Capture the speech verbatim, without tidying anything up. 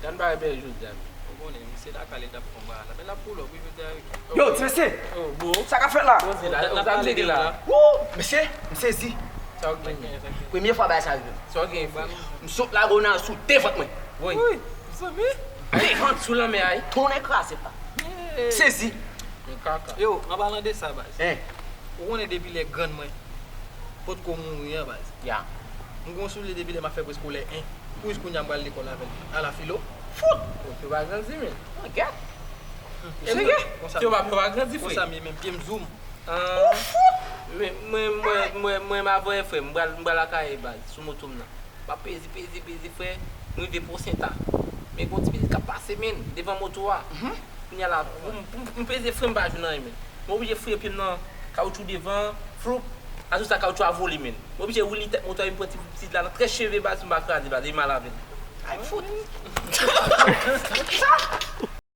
Gad bagay bèl jodi a. Ou konnen, misye la kale dap konba la. Men l ap pull up, wi, jodi a, wi. Yo, ti mesye, Oh, bro. Sa k ap fèt la? Poze la, sa m te di la. Woo, mesye, m sezi. Sa w genyen? Premye fwa bagay sa rive m. Sa w genyen, frè? M sot lago nan sou devan mwen. Woy. Zanmi. Devan sou lanmè a. Tonnè kraze pa. M sezi. Men kaka. Yo, an palan de sa, baz. Hein. Ou konnen depi lè grann mwen potko mouri an, baz. Ya. M gon soulye depi lè m ap fè preskolè en. Pou jis kounye a m pral lekòl avè l. Ala filo. Fout. Yo pa grandi, men. Mwen gèt. Yo pa, yo pa grandi, Konsa frè. m ye menm, pye m zoom. Men mwen, mwen, mwen, mwen, mwen, mwen, mwen, frè, m pral, m pral lakay baz, sou moto m nan. M ap peze, peze, peze, frè, m rive Pòsenta. Men gon ti pitit k ap pase, men, devan moto a. Kounye a la, pou m, pou m, pou m peze fren, m pa jwenn anyen, men. Mwen oblije fouye pye m nan kawoutchou devan, floup, a tout sa kawoutchou a vole, men. Mwen oblije woule tèt moto a, m pran ti pitit la, nan trè cheve, baz, pou m pa kraze, baz, e mal avè l. Ay, fout.